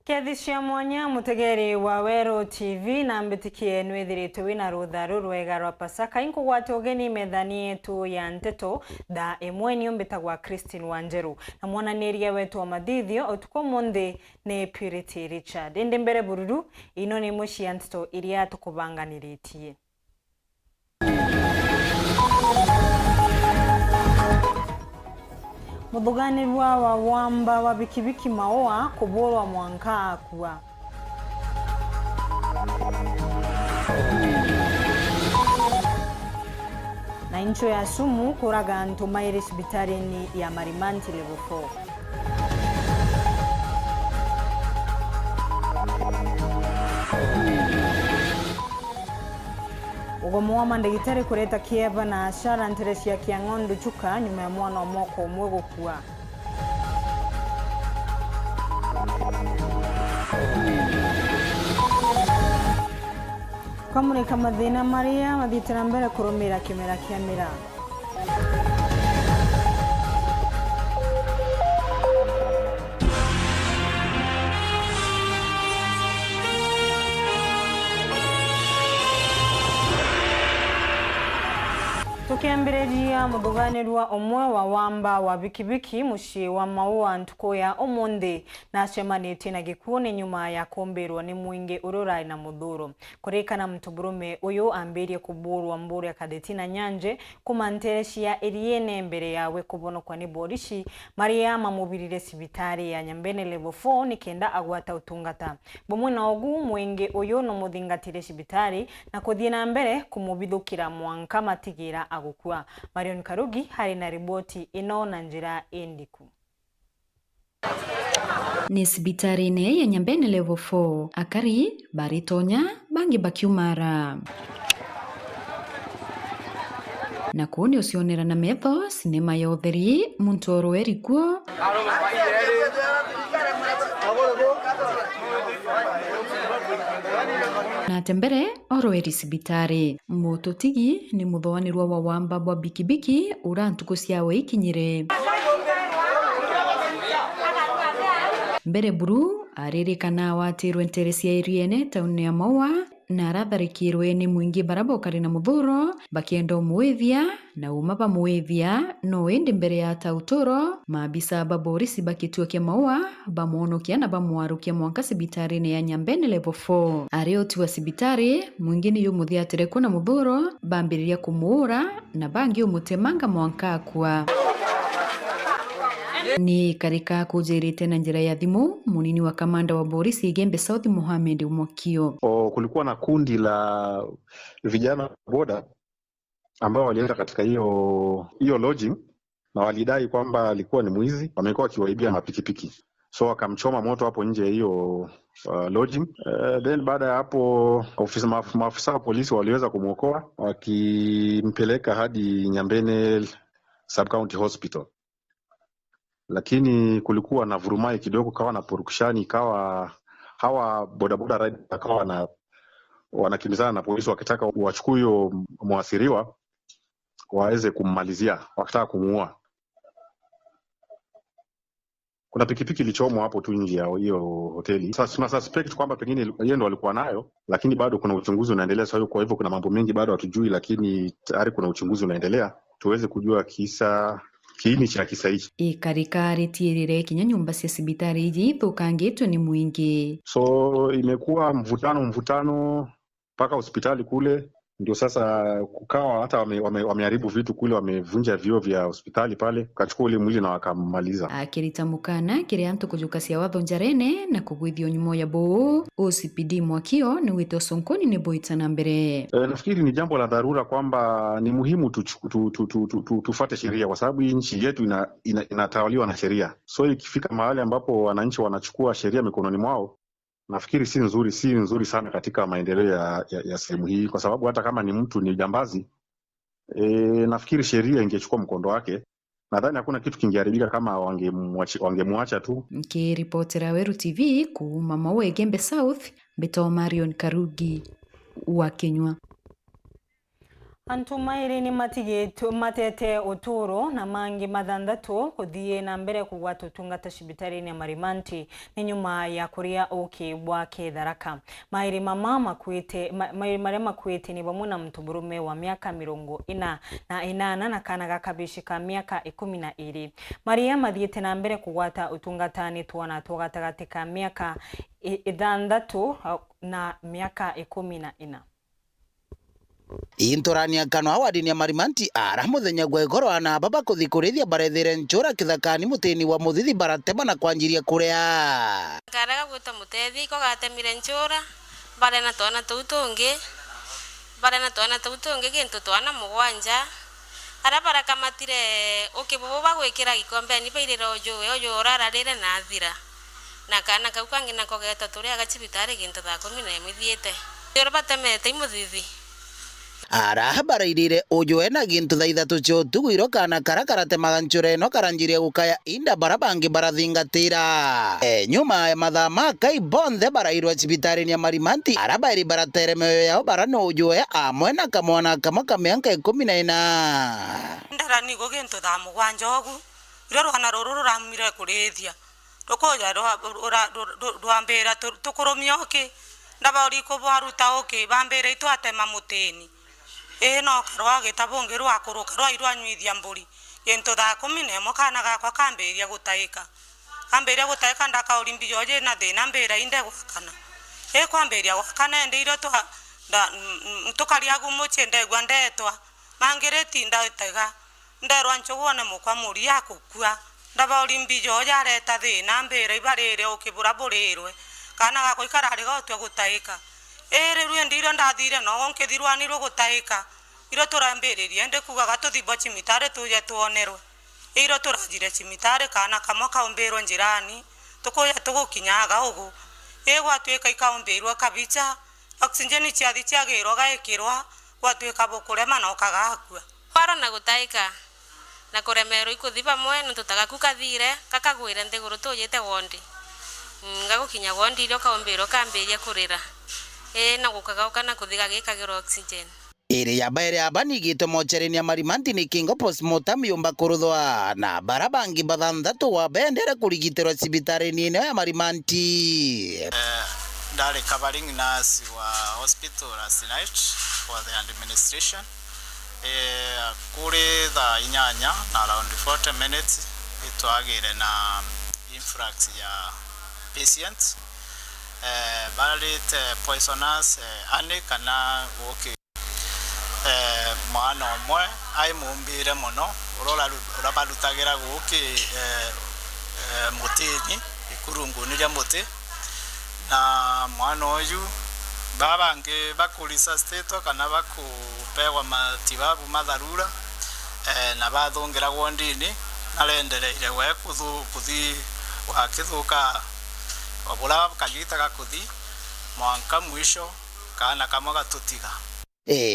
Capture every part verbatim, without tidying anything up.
Kethisia mwanya, mutegeri wa Weru T V, na mbitikie nwithiritwe wina rutha rurwega rwa Pasaka. Inkugwata ugeni methani yetu ya nteto thaa imwe. Niu mbitagwa Christine Wanjeru, na mwananiria wetu wa mathithio utuku umunthi ni Purity Richard. Indi mbere bururu, ino ni imwe cia nteto iria tukubanganiritie. Muthuganirua wa wamba wa bikibiki Maua kuburwa mwanka akua. Na incho ya sumu kuraga antu mairi cibitarini ya Marimanti Level four. Ugomo wa mandagitari kureta kieba na ashara ntere cia Kiang'ondu Chuka nyuma ya mwana wa mwaka umwe gukua. Tukamurika mathina maria mathiite na mbere kurumira kimera kia miraa. Tukiambiriria, muthuganirua umwe wa wamba wa bikibiki mucii wa Maua ntuku ya umunthi nacemanitie na gikuu ni nyuma ya kumbirwa ni mwingi uria urari na muthuro. Kuririkana, mutuburume uyu ambirie kuburwa mburu ya Katheti na Nyanji kuma ntere cia Iriene mbere yawe kubonokwa ni borici, maria mamubirire cibitari ya Nyambene Level four nikenda agwata utungata. Bumwe na ugu, mwingi uyu numuthingatire cibitari na kuthii na mbere kumubithukira mwanka matigira agukua. Marion Karugi ari na riboti ino na njira indiku. Ni cibitarine ya Nyambene Level four, akari baritonya, bangi bakiumara. Na kuu ni ucionera na metho sinema ya utheri, muntu orweri kuo. Na ate mbere orweri cibitari. Mututigi ni muthoanirwa wa wamba bwa bikibiki ura ntuku ciawe ikinyire. Mbere buru aririkana awatirwe ntere cia Iriene tauni ya Maua na aratharikirwe ni mwingi bara bokari na muthuro bakienda umuithia na uma bamuithia, no indi mbere ya ta uturo, maabisa ba borisi ba kituo kia Maua bamwonokia na bamwarukia mwanka cibitarine ya Nyambene Level four. Ari utiwa cibitari, mwingi ni yumuthiatire ku na muthuro, bambiriria kumuura na bangi umutemanga mwanka akua. Ni karika kujirite na njira ya thimu, munini wa kamanda wa borisi Igembe South, Mohamed Mwakio. O, kulikuwa na kundi la vijana boda ambao walienda katika hiyo, hiyo lodging na walidai kwamba alikuwa ni mwizi, wamekuwa wakiwaibia mapikipiki. So wakamchoma moto hapo nje ya hiyo, uh, lodging. Uh, then baada ya hapo ofisa, maaf-, maafisa wa polisi waliweza kumwokoa wakimpeleka hadi Nyambene Sub County Hospital. Lakini kulikuwa na vurumai kidogo, kawa na purukushani, ikawa hawa bodaboda riders wakawa na, wanakimbizana na polisi wakitaka wachukue huyo mwathiriwa waweze kummalizia, wakitaka kumuua. Kuna pikipiki ilichomwa hapo tu nje ya hiyo hoteli. Sasa tuna suspect kwamba pengine yeye ndo alikuwa nayo, lakini bado kuna uchunguzi unaendelea. Sasa kwa hivyo kuna mambo mengi bado hatujui, lakini tayari kuna uchunguzi unaendelea tuweze kujua kisa, kiini cha kisa hichi. Ikarika ritiirire kinya nyumba cia cibitari iji ithukangitwe ni mwingi. So imekuwa mvutano, mvutano mpaka hospitali kule, ndio sasa kukawa hata wame-, wame-, wameharibu vitu kule, wamevunja vioo vya hospitali pale, wakachukua ule mwili na wakammaliza. Akirita mukana kiri antu kujukacia watho njarene na kugwithia unyumo ya buu, O C P D Mwakio ni wite ucunkuni ni buita na mbere. E, nafikiri ni jambo la dharura kwamba ni muhimu tuchu-, tu-, tu-, tu-, tu-, tu-, tufuate sheria kwa sababu hii nchi yetu ina-, ina-, inatawaliwa na sheria. So ikifika mahali ambapo wananchi wanachukua sheria mikononi mwao, nafikiri si nzuri, si nzuri sana katika maendeleo ya, ya, ya sehemu hii, kwa sababu hata kama ni mtu ni jambazi, e, nafikiri sheria ingechukua mkondo wake. Nadhani hakuna kitu kingeharibika kama wangemwachi-, wangemwacha tu. Nkiripotera Weru T V kuuma Maua Igembe South, mbitwa Marion Karugi wa Kinyua. Antu mairi ni matigitwe matete uturo na mangi mathanthatu kuthii na mbere kugwata utungata cibitarine ya Marimanti ni nyuma ya kuria uki bwa kitharaka. Mairi mama makuite, ma-, mairi maria makuite ni bamwe na muntu murume wa miaka mirongo ina na inana na kana ga kabici ka miaka ikumi na iri. Maria mathiite na mbere kugwata utungata ni twana twa gatagati ka miaka i-, ithanthatu na miaka ikumi na ina. Inturania kanwa wadini ya Marimanti ara muthenya gwa igoro ana baba kuthi kurithia barethire nchura kithakani mutini wa muthithi baratema na kwanjiria kuria. Karega gwita mutethi iko gatemire nchura, barena twana tuu tungi, barena twana tuu tungi gintu twana mugwanja, aria barakamatire uki bubu bagwikira gikombeni bairira uju we uju urararire na athira. Na kaana kau kangi nako geeta turi aga cibitari gintu thaa kumi na imwe ithiite. Uria batemete i muthithi. Ara barairire ujwe na gintu thaa ithatu cia utuku iro kaana kara karatemaga ncura ino karanjiria gukaya inda bara bangi barathingatira. E, nyuma ya mathaa makai bonthe barairwa cibitarini ya Marimanti ara bairi baratere mioyo yao bara ni ujwe amwe na kamwana kamwe ka mianka ikumi na ina. Ndara nigo gintu thaa mugwanja ugu, irio rwana ruru ruramire kurithia. Rukuja rwa-, rura-, ru-, ru-, rwambira tu-, tukurumia uki, ndabauri kubwaruta uki, bambira itwatema mutini. Ii no karwagita bungi rwakuruka rwai rwanyuithia mburi. Gintu thaa kumi na imwe kaana gakwa kambiria gutaika. Kambiria gutaika ndakauri mbio jina thina mbira inde gwakana. Ii kwambiria gwakana indi irio twa-, nda-, n-, n-, tukari agu mucii ndegua ndetwa. Mangiriti ndatega. Nderwa nchugu one mukwa muria akukua. Ndabauri mbio jareta thina mbira ibarire uki bura burirwe. Kaana gakwa ikarari gotwe gutaika. Iri rwindi irio ndathire nogo nkithirwanirwe gutaika. Irio turambiririe ndi kugaga tuthi bo cimitari tuje twonerwe. Irio turajire cimitari kaana kamwe kaumbirwe njirani. Tukuja tugukinyaga ugu. Ii gwatwika ikaumbirwe kabicha. Oxygen ciathi ciagirwa gaikirwa, gwatwika bukurema na ukagakua. Kwara na gutaika na kuremerwa ikuthi bamwe, nontu ta gaku kathire, gakagwire nthiguru tujite wondi. Mm, gagukinya wondi irio kaumbirwa kambiria kurira. Ii, na gukagauka na kuthi gagikagirwa oxygen. Iri ya bairi aba nigitwe mochari-ini ya Marimanti ni kingo postmortem yumba kuruthwa, na bara bangi bathanthatu wa bendere kurigitirwa cibitari-ini ino ya Marimanti. Eh, ndari covering nurse wa hospital last night for the administration. Eh, kuri thaa inyanya na around forty minutes, itwagire na influx ya patients. Eh, barite poisonous, eh, ani kana guki Eh, mwana umwe ai mumbire mono, uria uraru-, urabarutagira guki, eh, eh, mutini, ikurunguni ria muti, na mwana uyu, baa bangi bakuresuscitatwa kana bakupegwa matibabu ma dharura, eh, na bathungira wondini, narendereire we kuthu-, kuthi gwakithuka o bura kagita gakuthi, mwanka mwisho, kaana kamwe gatutiga.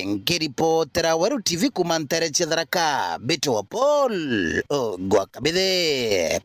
Nkiripotera Weru T V kuuma ntere cia Tharaka, mbitwa Paul Ogwakabithe.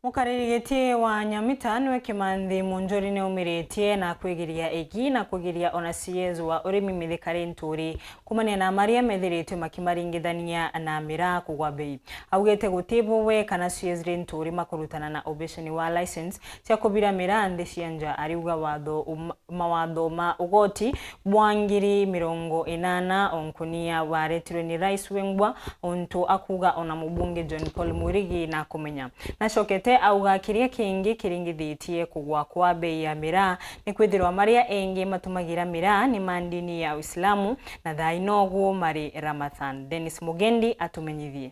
Mukariri giti wa Nyamita niwe Kimanthi Munjuri niaumiritie na kwigiria egi na kwigiria ona C S wa urimi Mithika Linturi kumania na maria methiritwe makimaringithania na miraa kugwa bei. Augite guti bo we kana C S Linturi makurutana na ubicani wa license cia kubira miraa nthi cia nja, ariuga watho um-, mawatho ma ugoti bwa ngiri mirongo inana o nkunia bwaretirwe ni Rais Wengwa, untu akuuga ona mubunge John Paul Mwirigi nakumenya. Nacokete auga kiria kingi kiringithitie kugwa kwa bei ya miraa ni kwithirwa maria engi matumagira miraa ni ma ndini ya Uislamu, na thaa ino ugu mari Ramadhan. Dennis Mugendi atumenyithie.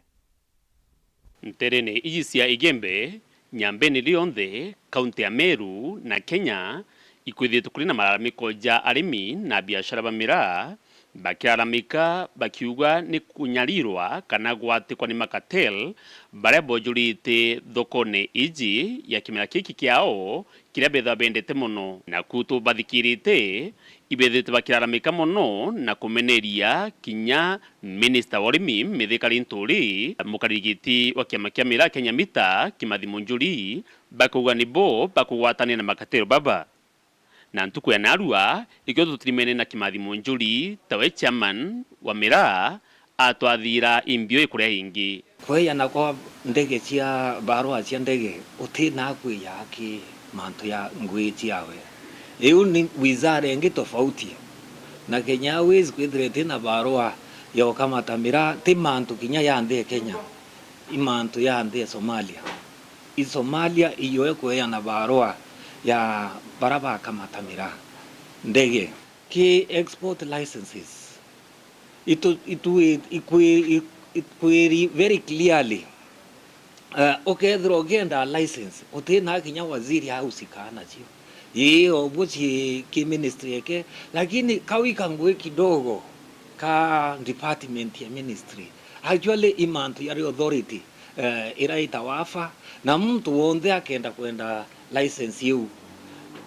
Nterene iji cia Igembe, Nyambene rionthe, kaunti ya Meru na Kenya, ikwithitwe kuri na malalamiko ja arimi na biashara ba miraa, bakilalamika bakiuga ni kunyarirwa kana gwatikwa ni makatel baria bojurite thokone iji ya kimera giki kiao kiria bethwa bendete mono. Naku tubathikirite, ibethitwe bakilalamika mono na kumeneria kinya Minista wa urimi Mithika Linturi, mukariri giti wa kiama kia miraa Kenya Mita, Kimathi Munjuri, bakauga nibo bakugwatania na makatero baba. Na ntuku ya narua, ikio tutirimene na Kimathi Munjuri, tawe chairman wa miraa, atwathira imbio ikuria ingi. Kweeyana kwa ndege cia, barua cia ndege, utina kwiya ki mantu ya ngui ciawe. Iu ni wizara ingi tofauti. Na Kenya Airways kwithira itina barua ya ukamata miraa, ti mantu kinya ya nthi ya Kenya, i mantu ya nthi ya Somalia. I Somalia iyo ikweeyana barua ya bara bakamata miraa, ndege. Ki export licenses, itu, itu, ikwi-, ikwiri very clearly, eh, ukethirwa ukienda license, utina kinya waziri ausikaa nacio. Ii, obuo ci ki ministry eke, lakini kau i kangui kidogo ka department ya ministry. Actually, i mantu yari authority, eh, ira itawa AFA, na muntu wonthe akenda kwenda license iu.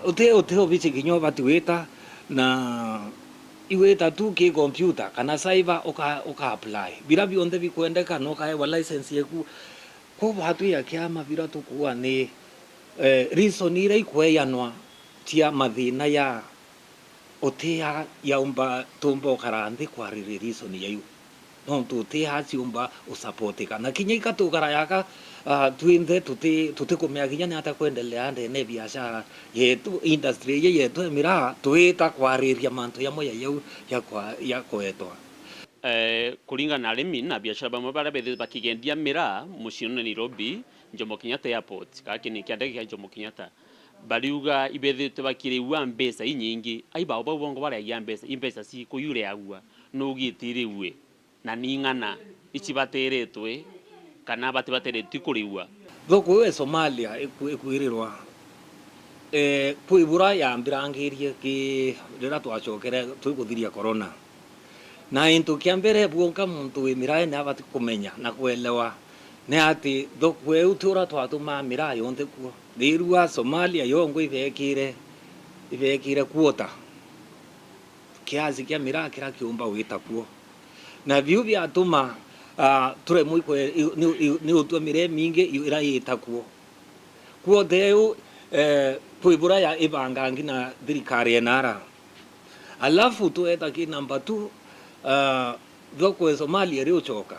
Uti, uti obici kinya ubati wita, na iwita tu ki computer kana cyber uka, uka apply. Bira bionthe bikwendeka na ukaewa license yeku. Kwou batwi ya kiama bira tukuua ni, eh, reason ira ikweejanwa cia mathina ya utia yaumba tumba ukara nthi kwariria reason yaiu. Nontu utia ciumba usapotika. Na kinya ika tukara yaka, ah, twinthe tuti, tutikumea kinya ni ata kwendelea ndene biashara yetu, industry iji yetu ya miraa, twita kwariria mantu jamwe ya jau ya kwa, ya kwetwa. Eh, kuringana na arimi na biashara bamwe baria bethirite bakigendia miraa muciine Nairobi, Jomo Kenyatta Airport, kana kiini kia ndege kia Jomo Kenyatta, bariuga ibethirite bakiriua mbeca inyingi. Ai bao bau bongo bariagia mbeca, i mbeca ciku iu uriagua? Nu ugitiriue? Na ni ng'ana icibatiritwe kana batibatiritwe kuriua? Thuku iu e Somalia iku-, ikwirirwa, eh, kwi bura yambirangirie ki riria twacokere twikuthiria corona. Na into kia mbere bwonka muntu wi miraene abati kumenya na kwelewa ni ati thuku iu ti uria twatumaa miraa yonthe kuo. Thirua Somalia yongwa ibekire, ibekire quarter. Kiasi kia miraa kiria kiumba wita kuo. Na biu biatuma, ah, turemwe ikwe-, i-, ni, i-, ni utua miraa imingi iu ira yita kuo. Quarter iu, eh, kwi bura ya ibangangi na thirikari enara. Alafu tweta ki number two, ah, thoko e Somalia iri ucoka,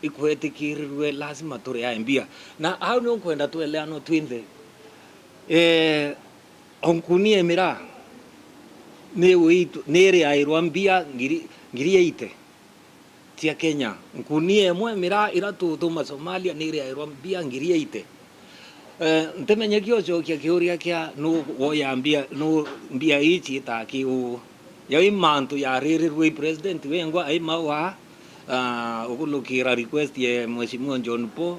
ikwetikirirwe lazima turiae mbia. Na au ni nkwenda tweleanwe twinthe. Eh, o nkunia e miraa ni uitu-, ni iriairwa mbia ngiri, ngiri eighty cia Kenya. Nkunia imwe miraa ira tutuma Somalia ni iriairwa mbia ngiri eighty. Eh, ntimenye kio ucokia kiuria kia nu woya mbia, nu mbia ii ciitaa ki uu? Jau i mantu yaririrwe i president wengwa ai mau aa, ah, ukulukira request ya Mheshimiwa John Paul.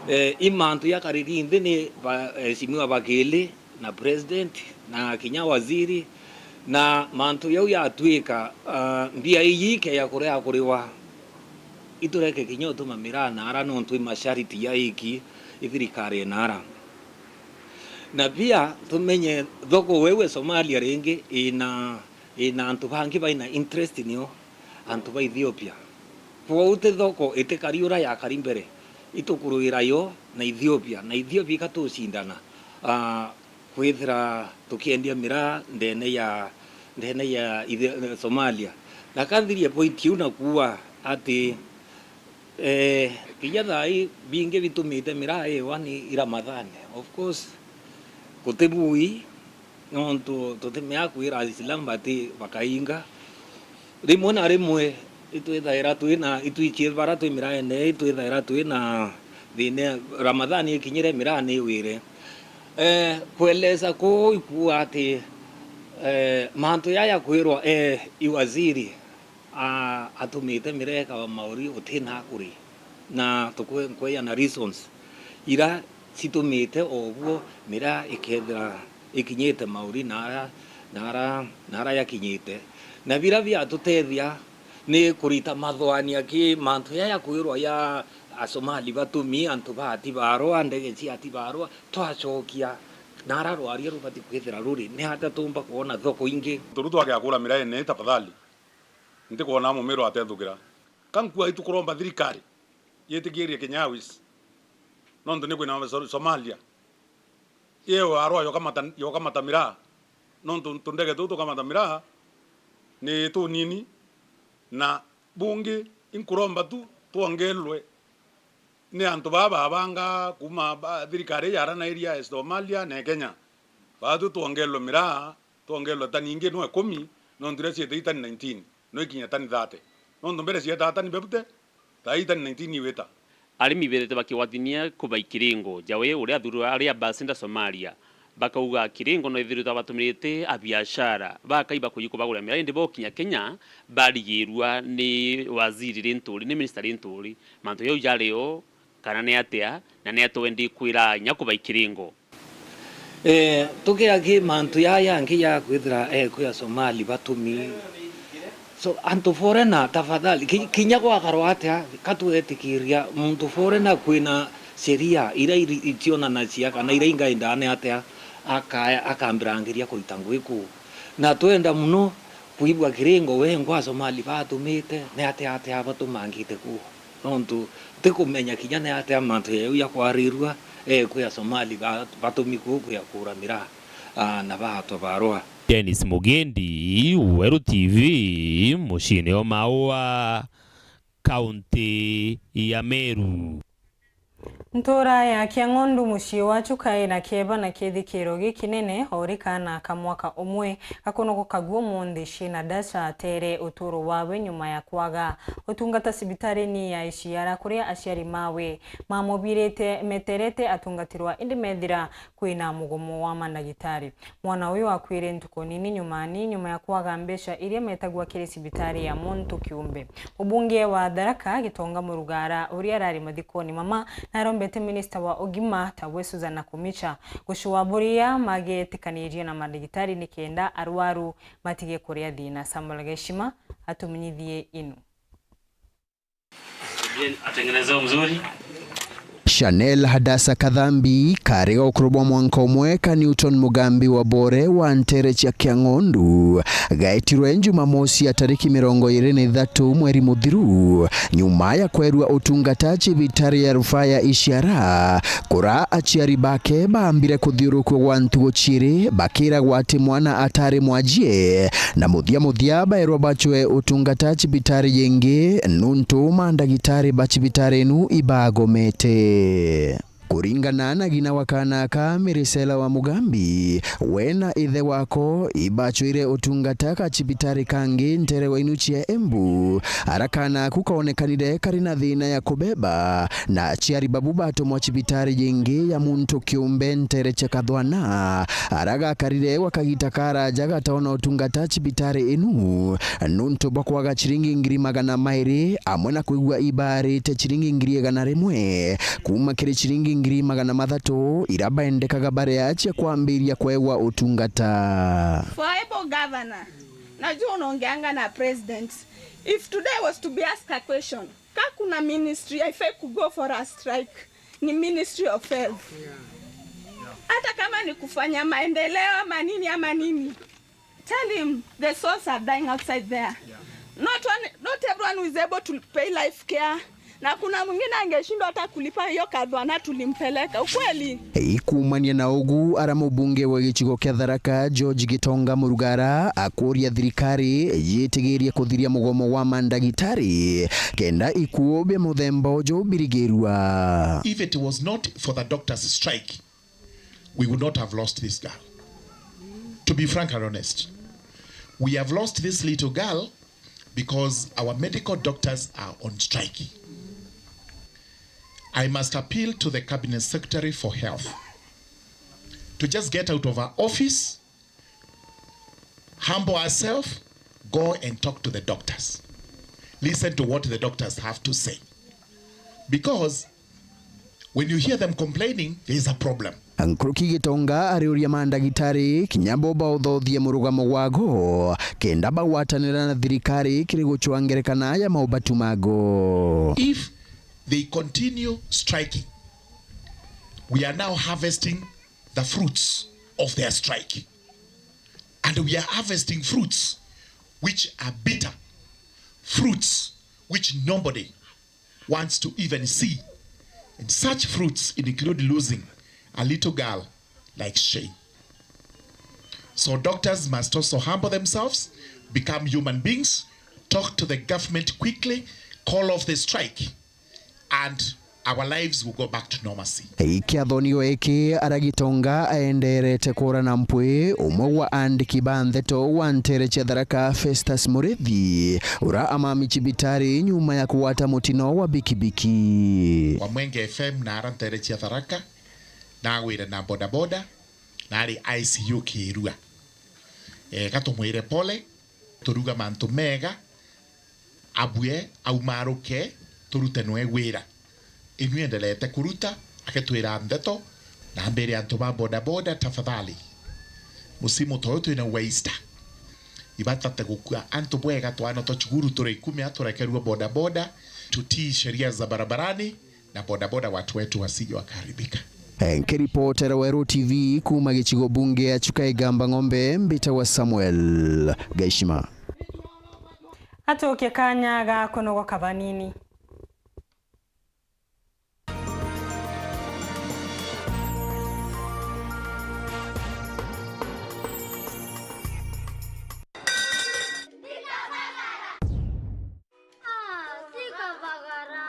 Eh, i mantu yakariri nthi ni ba-, Mheshimiwa Bakili, na president, na kinya waziri, na mantu jau yatwika, ah, mbia iji ikeya kuria kuriwa, itureke kinya utuma miraa nara nontu i masharti ya iki i thirikari enara. Na pia tumenye thoko wewe Somalia ringi ina, ina antu bangi baina interest nio antu ba Ethiopia. Kwou ti thoko itikari uria yakari mbere, itukuruira yo na Ethiopia, na Ethiopia ikatucindana, ah, kwithira tukiendia miraa ndene ya, ndene ya Ethi-, Somalia. Na kanthirie point iu na kuuga ati, eh, kinya thaa ii bingi bitumite miraa iwa ni i Ramadhani. Of course, guti bui, nontu tutimea kwira Aisilamu bati bakainga. Rimwe na rimwe itwithaira twina, itwikie bara twi miraene, itwithaira twina thina. Ramadhani ikinyire, miraa ni iwire. Eh, kueleza kuu ikuuga ati, eh, mantu jaya kwirwa, eh, i waziri a-, atumite miraa ikawa mauri utina akuri. Na tukwe-, nkweja na reasons ira citumite o uguo miraa ikethira ikinyite mauri nara, nara, nara yakinyite. Na bira biatutethia ni kurita mathuania ki mantu jaya kwirwa ja Asomali batumi, antu bati barua, ndege ciati barua, twacokia nara rwaria rubati kwithira ruri, ni atia tumba kwona thoko ingi? Turu twagea kura miraene, tafadhali. Ntikwona mumiru atethukira. Ka nkua itu kuromba thirikari yitikirie Kenya Airways, nontu ni kwina So-, Somalia. Iyo arwa yokamata, yokamata miraa. nontu tundege tuu tukamata miraa ni tunini, na bungi inkuromba tu twongerwe ni antu baa babanga kuuma ba, thirikari yaranairia ya Somalia na Kenya. Baatwi twongerwe miraa, twongerwe tani ingi no ikumi, nontu iria ciete i tani nineteen, no ikinya tani thirty. Nontu mbere cietaa tani bebute, thaa ii tani nineteen iwita. Arimi bethite bakigwatinia kubai kiringo. Jawe uria athurwa ari ambassador Somalia, bakauga kiringo no ithirite abatumirite abiashara, bakai bakuji kubagurira miraa, indi bokinya Kenya, barigirua ni waziri Linturi, ni minister Linturi. Mantu jau jari o, kana ni atia, na ni atia wendi kwira inya kubai kiringo? Eh, tukia ki mantu jaa jangi ja kwithira eku ya Somali batumi. So, antu foreigner, tafadhali, ki-, kinya gwakarwa atia, ka twetikiria muntu foreigner kwina sheria iria iri-, itionanagia kana iria ingaendaa ni atia, aka-, akambirangiria kurita ngugi kuu. Na twenda muno kwigua kiringo wengwa Somali batumite, ni atia, atia batumangite kuu. Nontu tikumenya kinya ni atia mantu jau jakwarirua, eku ya Somali ba-, batumi kuu kuja kura miraa, aa, na baatwa barua. Dennis Mugendi, Weru T V, muciine o Maua, kaunti ya Meru. Ntuura ya Kiang'ondu, mucii wa Chuka, ina kieba na kithikiro gikinene, o ri kaana ka mwaka umwe, gakunugukagua umunthi cina ndaca atere uturo wawe nyuma ya kwaga utungata cibitarini ya Iciara, kuria aciari mawe mamubirite meterete atungatirwa, indi methira kwina mugomo wa mandagitari. Mwana uyu akuire ntuku nini nyumani, nyuma ya kwaga mbeca iria metagua kiri cibitari ya muntu kiumbe. Mubunge wa Tharaka, Gitonga Murugara, uria arari mathikoni mama, narombete minista wa ugima, tawe Susan Nakhumicha, gucua buria magetikanirie na mandagitari nikenda arwaru matige kuria thina. Samuel Geshima atumenyithie inu. Bien, atengenezeo mzuri. Chanel Hadasa Kathambi, kari ga ukuru bwa mwanka umwe ka Newton Mugambi wa Bore wa ntere cia Kiang'ondu, gaetirwe Jumamosi ya tariki mirongo iri na ithatu mweri muthiru, nyuma ya kwerua utungata cibitari ya rufaa ya Iciara, kura aciari bake baambire kuthiurukua gwa ntugu ciiri, bakiragwa ati mwana atari mwajie, na muthia muthia baerwa bacwe utungata cibitari yingi, nuntu mandagitari ba cibitari inu ibagomete. Kuringana na ng'ina wa kaana aka, Mirisela wa Mugambi, we na ithe wako ibacwire utungata ka cibitari kangi ntere wa inu cia Embu, ara kaana aku kaonekanire kari na thina ya kubeba, na aciari babu batumwa cibitari yingi ya muntu kiumbe ntere cia Kathwana, ara gakarire gwa kagita karaja gataona utungata cibitari inu, nuntu bwa kwaga ciringi ngiri magana mairi, amwe na kwigua ibaarite ciringi ngiri igana rimwe, kuuma kiri ciringi ngiri magana mathatu, ira baendekaga baria cia kwambiria kwegwa utungata. For able governor, najua unaongeanga na president. If today was to be asked a question, ka kuna ministry haifai ku go for a strike, ni Ministry of Health. Hata kama ni kufanya maendeleo ama nini ama nini, tell him the souls are dying outside there. Not one, not everyone who is able to pay life care. Na kuna mwingine angeshindwa hata kulipa hiyo Kathwana tulimpeleka. Ukweli? Ikumania na ugu, ara mubunge wa gicigo kia Tharaka, George Gitonga Murugara, akuria thirikari yitigirie kuthiria mugomo wa mandagitari, kenda ikuo bia muthemba uju birigirua. If it was not for the doctors' strike, we would not have lost this girl. To be frank and honest, we have lost this little girl because our medical doctors are on strike. I must appeal to the Cabinet Secretary for Health to just get out of her office, humble herself, go and talk to the doctors. Listen to what the doctors have to say. Because when you hear them complaining, there is a problem. Nkuruki Gitonga ariuria mandagitari kinya bo bauthothie murugamo gwago, kenda bagwatanira na thirikari kiri gucwa ngerekana ya maubatu mago. If they continue striking, we are now harvesting the fruits of their strike. And we are harvesting fruits which are bitter, fruits which nobody wants to even see. And such fruits include losing a little girl like Shane. So doctors must also humble themselves, become human beings, talk to the government quickly, call off the strike, and our lives will go back to normalcy. Ikiathonio iki, Aragitonga aenderete kurana mpwi umwe wa andiki ba ndeto wa ntere cia Tharaka, Festus Murithi, ura amami cibitari nyuma ya kugwata mutino wa bikibiki. Wa Mwenge F M na ara ntere cia Tharaka, nagwire na bodaboda, nari I C U Kirua. Ega tumwire pole, turuga mantu mega, abue, aumaruke, turute nwe wira. Inui endelete kuruta, akitwira ndeto, na ambire antu ba bodaboda, tafadhali, musimu ta uyu twina wa Easter, ibatate gukua antu bwega, twana twa cukuru turi ikumia turekerua bodaboda, tutii sheria za barabarani, na bodaboda watu wetu wasije wakaharibika. Nkiripotera Weru T V kuuma gicigo bunge ya Chuka Igamba Ng'ombe, mbitagwa Samuel Gaishima. Atukie kanya ga kunogoka banini. Ah, ti Kavagara.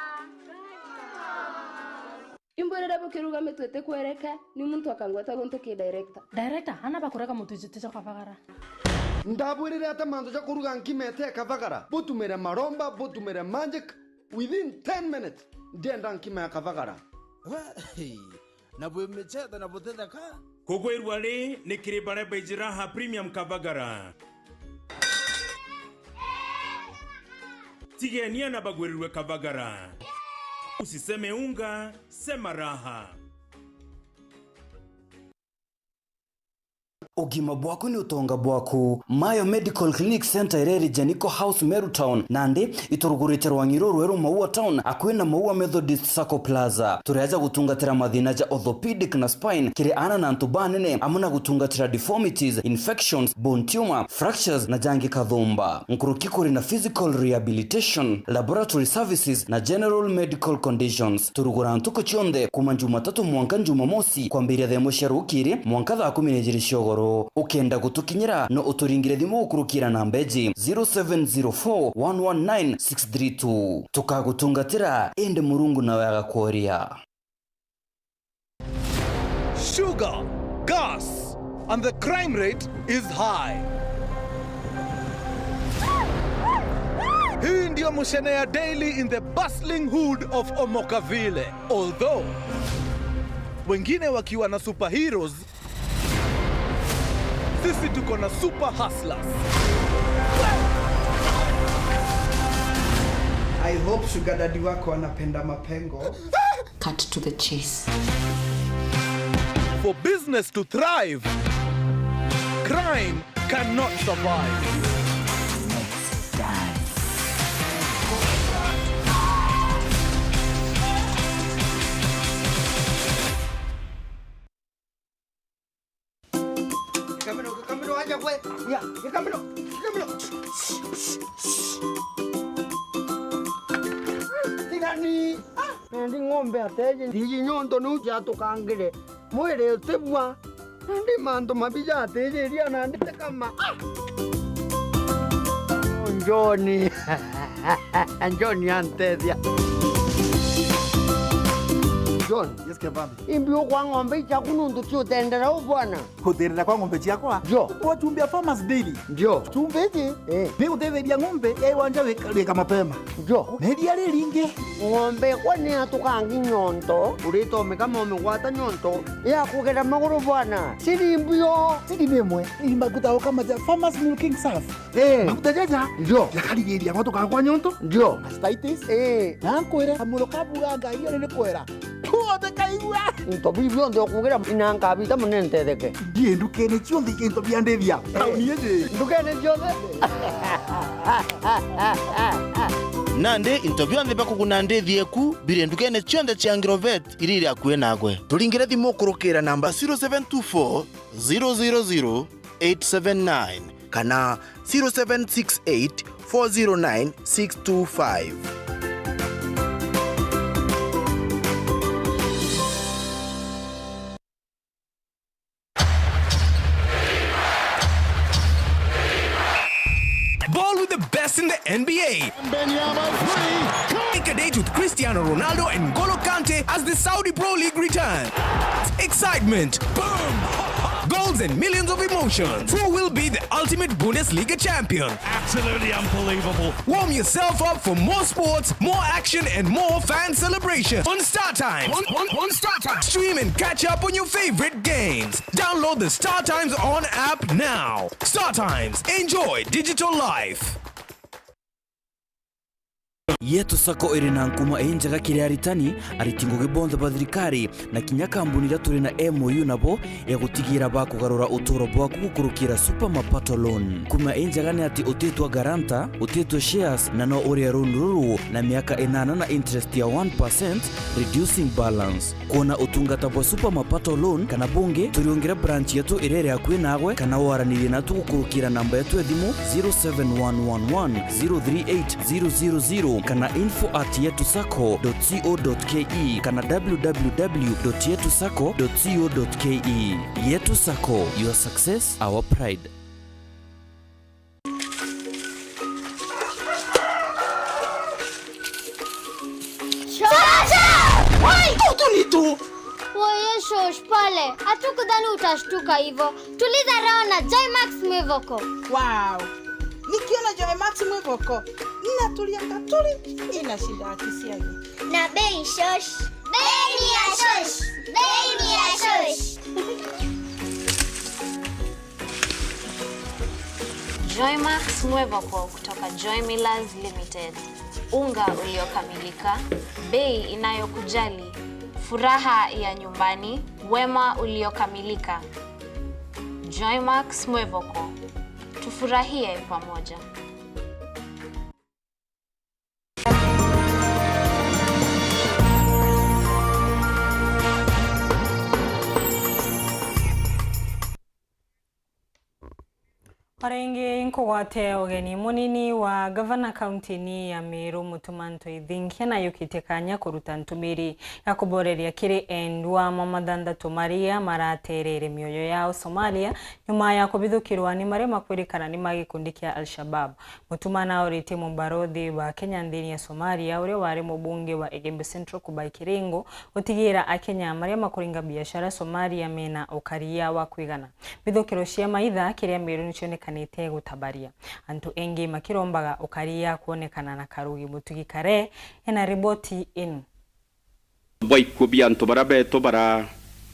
Imbwirire bukiruga mitwe tikwereke, ni muntu akangweta guntu ki director. Director, ana bakurega mutwe jete ja Kavagara. Ndabwirire ati mantu ja kuruga nkima ete ya Kavagara, butumire maromba, butumire magic, within ten minutes, ndienda nkima ya Kavagara. We, hey. Na bwi michetho na butitheka. Kugwirua ri ni kiri baria baiji Raha Premium Kavagara. Tigeni ana bagwirirue Kavagara. Usiseme unga, sema raha. Ugima bwaku ni utonga bwaku. Mayo Medical Clinic Center ireri Janiko House, Meru Town, nandi iturugurite rwangi ruru rweru Maua Town, akui na Maua Methodist Sacco Plaza. Turi aja gutungatira mathina ja orthopedic na spine kiri ana na antu banene, amwe na gutungatira deformities, infections, bone tumor, fractures na jangi kathumba. Nkuruki kuri na physical rehabilitation, laboratory services na general medical conditions. Turugura ntuku cionthe kuuma Jumatatu mwanka Jumamosi, kwambiria thaa imwe cia rukiri mwanka thaa kumi na ijiri cia ugoro. Ukenda gutukinyira, no uturingire thimu gukurukira namba iji, zero seven zero four one one nine six three two. Tukagutungatira, indi Murungu nawe agakworia. Sugar, gas, and the crime rate is high. Hii ndio Mucene ya Daily in the bustling hood of Omokavile. Although wengine wakiwa na superheroes, sisi tuko na super hustlers. I hope sugar daddy wako anapenda mapengo. Cut to the chase. For business to thrive, crime cannot survive. Next time. Gikamiro, gikamiro, aja gwe. Ya, gikamiro, gikamiro. Tigani. Ah, nandi ng'ombe ateje. Ndiji nyonto niu ciatukangire. Mwiri utibua. Nandi mantu mabi jatijiria nandi tikama. Ah! John. John antethia. John. Yes, Kevambi. Imbi ukwa ng'ombe ichaku nuntu ciutendera u bwana. Kuthirira kwa ng'ombe ciakwa. Ndio. Kwa chumbi ya Farmers Daily. Ndio. Chumbi iji, eh, ni gutetheria ng'ombe ya iwanja wika, wika mapema. Ndio. Na iria riringi. Ng'ombe kwa ni atukangi nyonto, uritomika momigwata nyonto ya kugera maguru bwana. Siri mbio. Siri ni imwe. Ni maguta ukamaja Farmers Milking Surf. Eh. Maguta jaja. Ndio. Yakarigiria gwatuka kwa nyonto. Ndio. Mastitis. Eh. Na nkwire, kamuro kabura ngai ari ni kwera. Kuothe kaigua. Into biu bionthe ukugira ina nkabita mune ntetheke. Ndie ndukene cionthe into bia ndithia. Tauni iji. Ndukene cionthe. Nandi into bionthe bia kuguna ndithi eku biri ndukene cionthe cia Agrovet iria iri akui nagwe. Turingire thimu kurukira namba zero seven two four, zero zero zero, eight seven nine kana zero seven six eight, four zero nine, six two five. N B A. Wembanyama three. Make a date with Cristiano Ronaldo and N'Golo Kante as the Saudi Pro League return. Excitement, boom, goals and millions of emotions. Who will be the ultimate Bundesliga champion? Absolutely unbelievable. Warm yourself up for more sports, more action, and more fan celebration on Star Times. On, on, on Star Times. Stream and catch up on your favorite games. Download the Star Times On app now. Star Times. Enjoy digital life. Yetu Sacco iri na nkuma injega kiri aritani, ariti ngugi bonthe ba thirikari, na kinya kambuni iria turi na M O U nabo ya gutigira bakugarura uturo bwaku gukurukira Super Mapato Loan. Nkuma injega ni ati utitwa guarantor, utitwa shares, na no urie loan ruru na miaka inana na interest ya one percent, reducing balance. Kwona utungata bwa Super Mapato Loan kana bungi, turiungire branch yetu iria iri akui naagwe, kana waranirie natu gukurukira namba yetu ya thimu zero seven one one one zero three eight zero zero zero kana info at yetu sacco dot co dot K E kana w w w dot yetu sacco dot co dot K E. Yetu Sacco, your success, our pride. Shosha! Woi! Tutu ni tu! Woye shosh, pole. Hatukudhani utashtuka hivyo. Tuliza roho na Joy Max Mwivoko. Wow! Nikiona Joy Max Mwivoko, ninatulianga tuli, inashinda akisiagi. Na bei shosh. Bei ni ya shosh. Bei ni ya shosh. Joymax Mwevoko kutoka Joy Millers Limited. Unga uliokamilika, bei inayokujali, furaha ya nyumbani, wema uliokamilika. Joymax Mwevoko, tufurahie pamoja. O ringi, nkugwate ugeni. Munini wa gavana kaunti-ini ya Meru, Mutuma M'Ethingia, nayukitie kanya kuruta ntumiri ya kuboreria kiri endwa ma mathanthatu maria maraterere mioyo yao Somalia, nyuma ya kubithukirwa ni maria makwirikana ni ma gikundi kia Al-Shabab. Mutuma naoritie mubarothi wa Kenya nthini ya Somalia, uria wari mubunge wa Igembe Central, Kubai Kiringo, gutigira Akenya maria makuringa biashara Somalia mena ukaria wa kwigana. Mbithukiro cia maitha kiria Meru nicionekanite gutabaria, antu engi makirombaga ukaria kwonekana na karugi. Mutugi Kare ena riboti inu. Bwa ikuo bia antu baria betu bara-,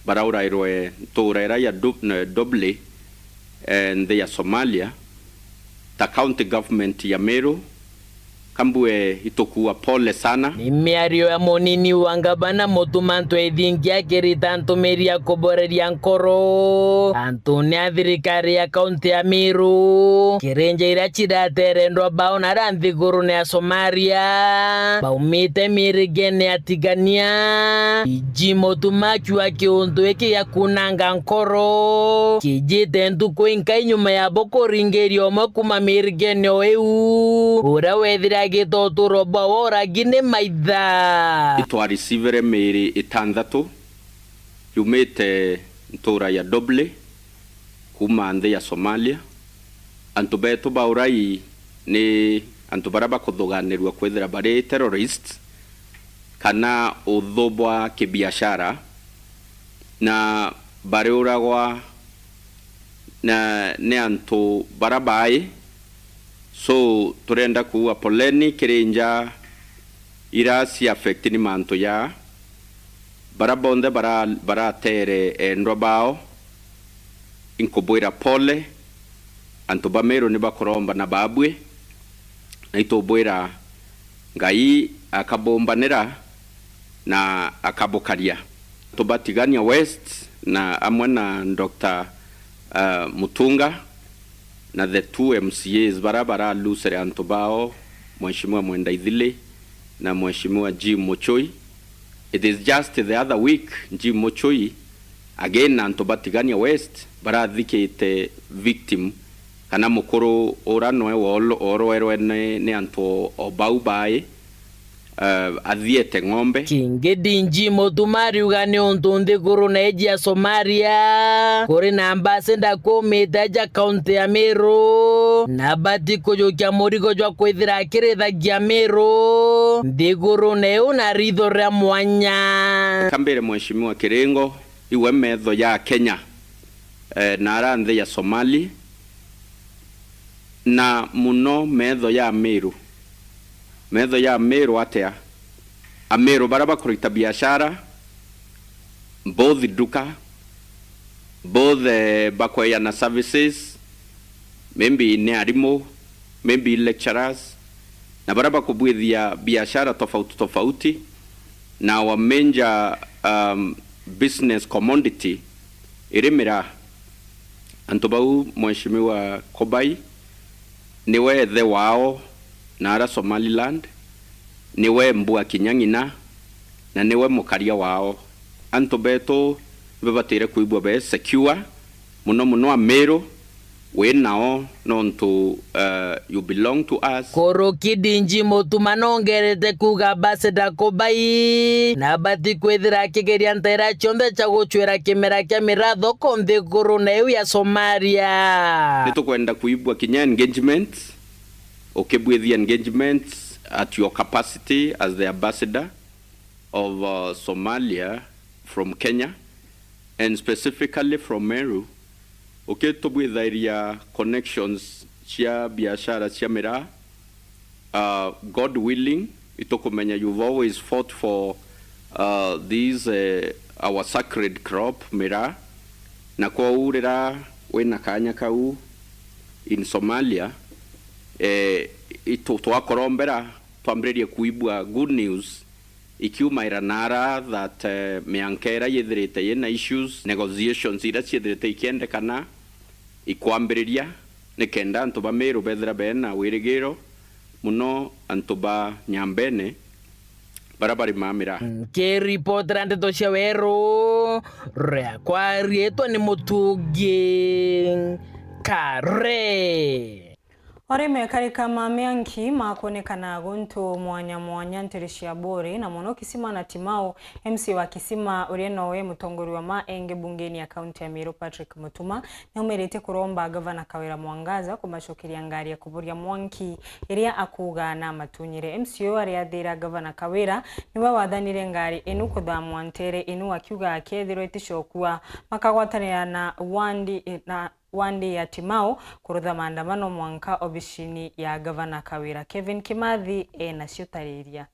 baraurairwe ntuura iria ya Dub-, ne-, Doble, eh, nthi ya Somalia, ta county government ya Meru, kambue itukua pole sana. Ni miario ya munini wa ngavana Mutuma M'Ethingia akirita ntumiri ya kuboreria nkoro antune a thirikari ya kaunti ya Meru, kirinja iria ciratere endwa bao na aria nthigurune ya Somalia baumite mirigene ya Tigania. Iji Mutuma akiuga kiuntu giki gia kunanga nkoro kijite ntuku inkai nyuma ya bo kuringiria umwe kuuma mirigene o iu, uria wethira agita uturo bwa woragi ni maitha. Itwarisivere miri itanthatu yumite ntuura ya Doble kuuma nthi ya Somalia. Antu betu ba urai ni antu baria bakuthuganirua kwithira bari terrorist kana uthu bwa kibiashara, na bariuragwa na, ni antu baria bai. So, turenda kuuga poleni kiri nja iria ci affect ni mantu jaa. Baria bonthe bara-, baratere endwa bao, inkubwira pole. Antu ba Meru ni bakuromba na babui, na itubwira Ngai akabumbanira na akabukaria. Tubatigania West na amwe na Doctor, uh, Mutunga na the two M C As bara baralusere antu bao, Mheshimiwa Mwenda Ithili na Mheshimiwa Jim Muchui. It is just the other week, Jim Muchui, again, antu ba Tigania West barathikite victim kana mukuru ura noe woro-, worwerwe ni, ni antu o bau bai, eh, athiete ng'ombe. Kingi D G Mutuma ariuga ni untu nthiguru na iji ya Somalia kuri na ambassador kuumite aja kaunti ya Meru, na abati kujukia murigo jwa kwithira akirithagia Miru nthigurune iu na ritho ria mwanya. Kambire Mheshimiwa Kiringo, iwe metho ya Kenya, eh, na ara nthi ya Somali, na muno metho ya Miru. Metho ya Miru atia? Amiru bara bakurita biashara, both duka, both, eh, bakweana services, maybe ni arimu, maybe lecturers, na bara bakubwithia biashara tofauti tofauti, na our major, um, business commodity iri miraa. Antu bau, Mheshimiwa Kobai, niwe ithe wao na ara Somaliland, niwe mbua kinya ng'ina, na niwe mukaria wao. Antu betu nibabatire kwigua be secure, muno muno Amiru wi nao, nontu, uh, you belong to us. Kuruki D G Mutuma nongerete kuuga Ambassador Kobai na abati kwithira akigeria nteera cionthe cia gucwira kimera kia miraa thoko nthigurune iu ya Somalia. Nitukwenda kuibua kinya engagement, ukibwithia engagement at your capacity as the ambassador of, uh, Somalia from Kenya, and specifically from Meru, ukitubwithairia connections cia biashara cia miraa. Uh, God willing, itukumenya you've always fought for, uh, these, uh, our sacred crop, miraa. Na kwou rira wina kanya kau in Somalia, eh, itu-, twakorombera twambiririe kuibua good news ikiumaira naara that, eh, mianka iria yithirite yina issues, negotiations iria ciithirite ikiendekana ikwambiriria, nikenda antu ba Meru bethira bena wirigiro, muno antu ba Nyambene bara barimaa miraa. Nkiripotera ndeto cia Weru, riakwa riitwa ni Mutungi Kare. Arimi karika ma mianki makwonekana guntu mwanya mwanya ntere cia Buuri, na mono Kisima na Timau. M C A wa Kisima, uria nowe mutongoria wa ma enge bungeni ya kaunti ya Meru, Patrick Mutuma, niaumiritie kuromba Gavana Kawira Mwangaza kumacokeria ngari ya kuburia mwanki iria akuuga namatunyire. M C A uyu ariathira Gavana Kawira niwe wathanire ngari inu kuthamwa ntere inu, akiuga akethirwa iticokua, makagwatanira na wandi, na wandi ya Timau kurutha maandamano mwanka obicini ya Gavana Kawira. Kevin Kimathi ena ciutariria.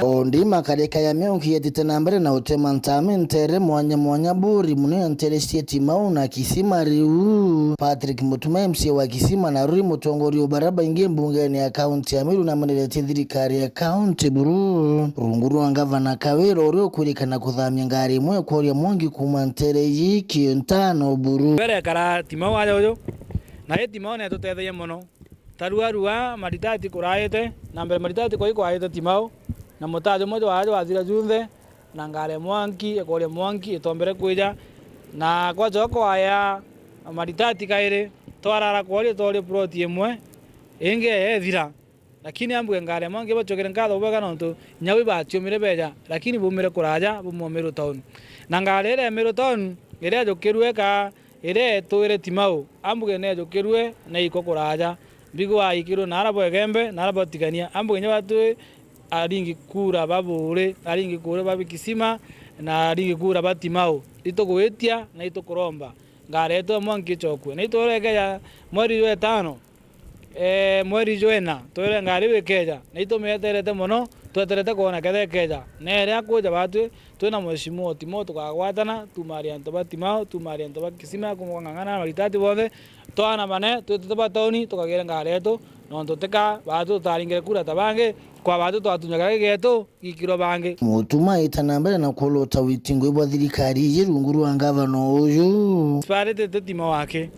O ndi makarika ya miunki yetite na mbere na utema ntame ntere mwanya mwanya Buuri, muno ya ntere cia Timau na Kisima. Riu Patrick Mutuma, M C A wa Kisima, na ruri mutongoria wa bara baingi mbungene ya kaunti ya Meru, nameneretie thirikari ya kaunti buru rungu rwa Gavana Kawira, uria ukwirikana kuthamia ngari imwe ya kuria mwanki kuuma ntere iji Kintano buru. Mbere ekara Timau aja uju, na i Timau netutetheie mono. Tarua rua maritati kuraite, na mbere maritati kwai kwaite Timau, na mutaa jumwe jwaa jwathira junthe, na ngari ya mwanki, ya kuria mwanki itombere kwija, na kwacoka kwaya maritati kairi, twarara kwori twaria plot imwe, ingi yethira. Lakini ambuge ngari ya mwanki bacokere nkatho bwega nontu nyau ibatiumire beja, lakini bumire kuraja, bumwe Meru town. Na ngari iria ya Meru town, iria yajukirue ka iria etwire Timau, ambuge nejukirue na ikwa kuraja. Mbigu aikirwe naara bwa Igembe, naara bwa Tigania, ambuge inya batwi aringi kura ba Buuri, aringi kura ba Kisima, na aringi kura ba Timau. Itugwitia na itukuromba, ngari yetu ya mwanki icokue. Na itwire ikeja mweri jwa itano, eh, mweri jwa ina, twire ngari iu ikeja, na itumieterete mono, tweterete kwona ketha ikeja. Na iria kuja batwi, twina Mheshimiwa Timau, tukagwatana, tumaria antu ba Timau, tumaria antu ba Kisima, kumwe kwa Ng'ang'ana na maritati bonthe, twana mane, twitite ba tauni, tukagire ngari yetu, nontu tika batwi tutaringire kura ta bangi, kwa batwi twatunyaga gigi yetu, gikirwa bangi. Mutuma aita na mbere na kuruta witi ngui bwa thirikari iji rungu rwa ngavana uju. Municipality ti Timau aki.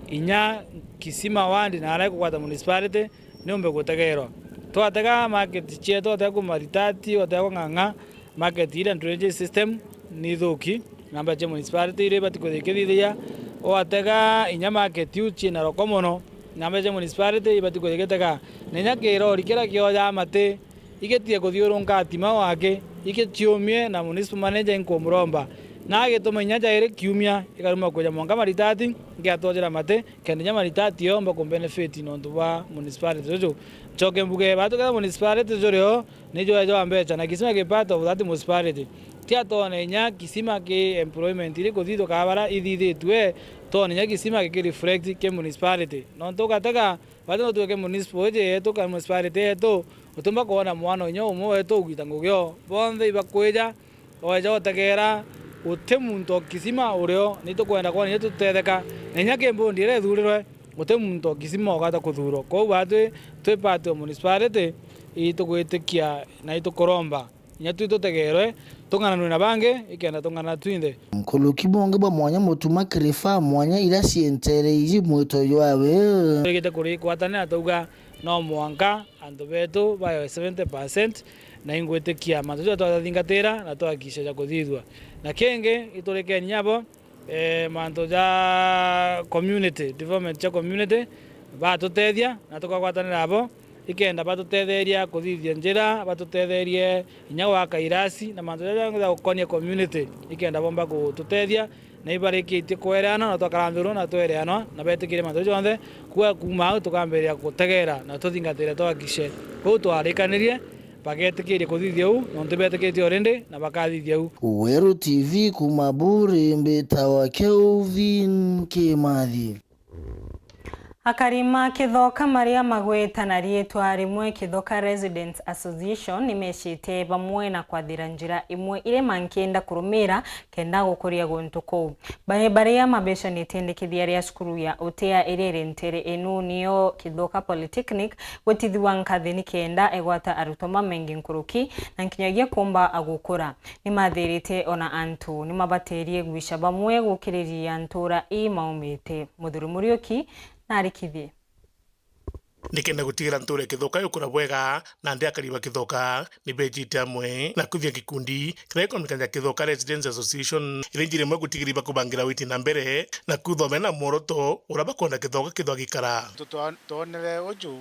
Inya Kisima ward na aria ikugwata municipality, niumbe gutegerwa. Twatega market cietu, twatega kuma Ritati, twatega kwa Ng'ang'a, market iria drainage system ni ithuki, namba cia municipality iria ibati kwithia ikithithia. Watega inya market iu ciina roko mono, namba cia municipality ibati kwithia igitega. Na inya kirori kiria kioja mati, igitige kuthiurunka Timau aki, igiciumie na municipal manager inkumuromba. Na agituma inya jairi kiumia ikaruma kwija mwanka Maritati, ngiatwajira mati, kenda inya Maritati yomba kumbenefit nontu bwa municipality juju. Ncoke mbuge, batu kenda municipality jurio, nijo ejo wa mbecha, na kisima ki part of that municipality. Tia twone inya kisima ki employment iri kuthithwa kaa bara ithithitue, twone inya kisima giki reflect ki municipality. Nontu ugatega, batu no tuike municipal iji yetu, ka municipality yetu, utumba kwona mwana inya umwe wetu ugwita ngugi o. Bonthe ibakwija, oeja utegera, guti muntu o kisima urio, ni tukwenda kwona inya tutetheka. Na inya ki mbondi iria ithurirwe, guti muntu o kisima ugata kuthurwa. Kwou batwi twi part o municipality, itugwitikia na itukuromba. Inya twi tutegerwe, tung'ananue na bangi, ikenda tung'anana twinthe. Nkuruki bungi bwa mwanya Mutuma Kirifa, mwanya iria cientere iji mwito jwawe. Turigite kurigwatanira, twauga no mwanka antu betu baewe seventy percent, na ingwitikia mantu jau twathingatira na twakisha ja kuthithua. Na kingi, iturikeni abo, eh, mantu ja community, development cia community, batutethia na tukagwatanira abo, ikenda batutetheria kuthithia njira, batutetherie inya gwaka irasi na mantu jaja ja gukonia community, ikenda bomba gututethia, na ibarikitie kwereana na twakara nthuru na twereanwa na betikirie mantu jonthe. Kuga kuuma au tukambiria gutegera na tuthingatire twakishe kuu twarikanirie. Bagetikiria kuthithia uu, nontu betikitie already na bakathithia uu. Weru T V kuuma Buri, mbitawa Kelvin Kimathi. Akari ma Kithoka maria magweta na riitwa rimwe Kithoka Residents Association nimecite bamwe na kwathira njira imwe iria mankienda kurumira kenda gukuria guntu kuu. Ba-, baria mabecanite ndikithia ria cukuru ya Utea iria iri ntere inu niyo Kithoka Polytechnic, gwitithua nkathi ni kenda egwata arutwa bamengi nkuruki na nkinyagia kumba agukura. Nimathirite ona antu nimabatirie gwica bamwe gukiriria ntura ii maumite. Muthuri Muriuki narikithie. Nikenda gutigira ntura ya Kithoka yukura bwega, nandi akari ba Kithoka nibejite amwe na kwithia gikundi kiria gikomikana ja Kithoka Residents Association, iria njira imwe gutigira ibakubangira witi na mbere, na kwithwa bena mworoto uria bakwenda Kithoka kithwa gikara. Tutwa-, twonere uju,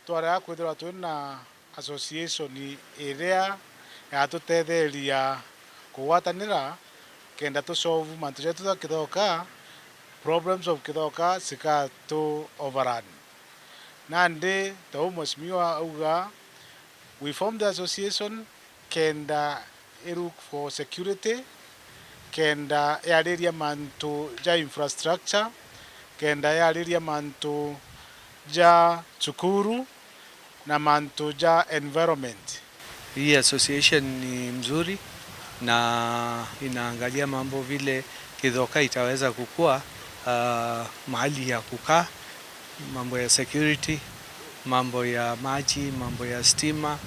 twarega kwithirwa twina association iria yatutetheria kugwatanira kenda tu solve mantu jetu ja Kithoka, problems of Kithoka cika tu overrun. Nandi ta uu mheshimiwa auga, we form the association kenda i look for security, kenda yariria mantu ja infrastructure, kenda yariria mantu ja cukuru na mantu ja environment. Hii association ni mzuri na inaangalia mambo vile Kithoka itaweza kukua, ah, mahali ya kukaa, mambo ya security, mambo ya maji, mambo ya stima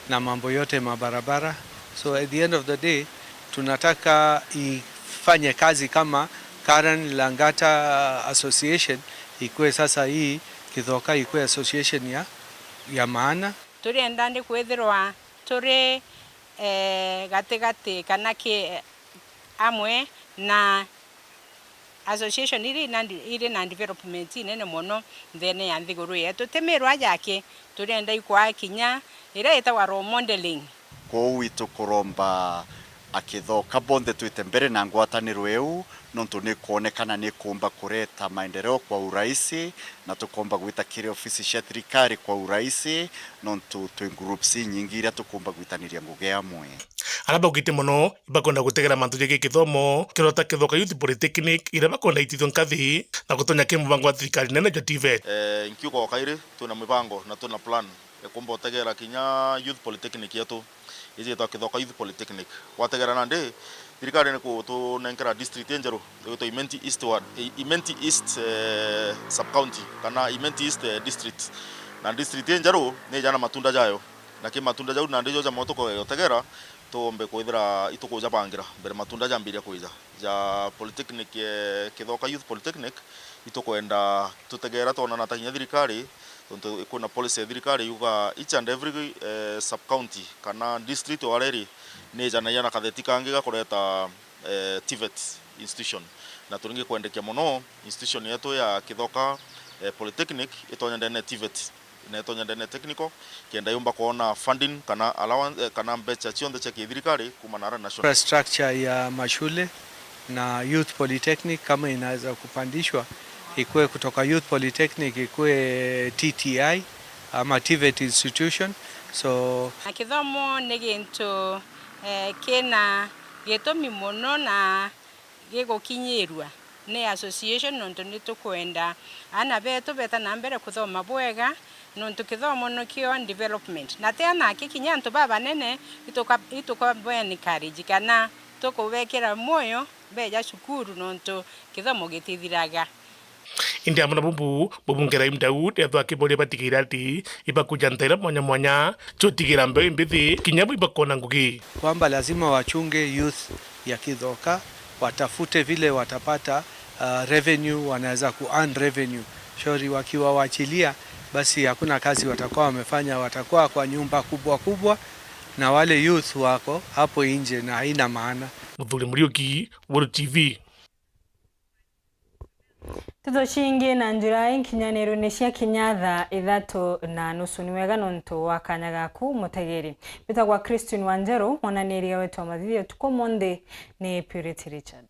na mambo yote mabarabara. So at the end of the day, tunataka ifanye kazi kama Karen Langata Association, ikue sasa hii Kithoka ikue association ya, ya maana. Turienda ni kwithirwa turi, eh, gatigati kana ki, amwe na association iria ina ndi-, iri na development inene mono nthene ya nthiguru yetu. Ti mirwa jaki, turienda ikwaa kinya iria itagwa role modeling. Kwou itukuromba Akithoka bonthe twite mbere na ngwataniro iu, nontu ni ikwonekana ni ikumba kureta maendeleo kwa urahisi, na tukomba gwita kiri ofisi cia thirikari kwa urahisi, nontu twi groups inyingi iria tukumba gwitaniria ngugi amwe. Aria baugite mono ibakwenda gutegera mantu jegii kithomo, kirota Kithoka Youth Polytechnic, iria bakwenda itithua nkathi na gutonya kiri mubango wa thirikari nene jwa TVET. Eh, nkiuga o kairi, twina mibango na twina plan ya kumba utegera kinya Youth Polytechnic yetu, iji yetwa Kithoka Youth Polytechnic. Gwategera nandi, thirikari ni kutunenkera district injeru, igwitwa Imenti East Ward, I-, Imenti East, eh, Sub-County, kana Imenti East, eh, District. Na district injeru ni ijana matunda jayo. Na ki matunda jau nandi jo jamo tukoya utegera, tuombe kwithira itukujabangira mbere matunda jambiria kwija. Ja Polytechnic, eh, Kithoka Youth Polytechnic, itukwenda tutegera twonana ta kinya thirikari, tontu kwina policy ya thirikari yuga each and every, eh, sub-county kana district o aria iri, ni ijanagia na katheti kangi gakureta, eh, TVET institution. Na turingi kwendekia mono institution yetu ya Kithoka, eh, Polytechnic itonye ndene ya TVET. Na itonya ndene technical, kenda yumba kwona funding kana allowance, eh, kana mbeca cionthe cia kithirikari kuma nara national. Infrastructure ya mashule na youth polytechnic kama inaweza kupandishwa, ikue kutoka youth polytechnic ikue T T I ama TVET institution. So, na kithomo ni gintu, eh, kina gitumi mono na gigukinyirua ni association, nontu ni tukwenda aana betu beta na mbere kuthoma bwega, nontu kithomo nikio development. Na ti aana aki, kinya antu babanene ituka-, itukabe encourage kana tukubekira mwoyo beja cukuru, nontu kithomo gitithiraga. Indi amwe na bubu, mubunge Rahim Daud ethwa akiboria batigire ati ibakuja nteere mwanya mwanya cio tigira mbeu imbithi kinya bu ibakona ngugi. Kwamba lazima wachunge youth ya Kithoka, watafute vile watapata, uh, revenue, wanaweza ku earn revenue. Shauri wakiwaachilia, basi hakuna kazi watakuwa wamefanya, watakuwa kwa nyumba kubwa kubwa, na wale youth wako hapo nje na haina maana. Muthuri Muriuki, Weru T V. Nteto cingi na njira inkinyanirwe ni cia kinya thaa ithatu na nusu. Ni wega nontu wa kanya gaku, mutegeri. Mbitagwa Christine Wanjeru, mwananiri wetu wa mathithio utuku umunthi ni Purity Richard.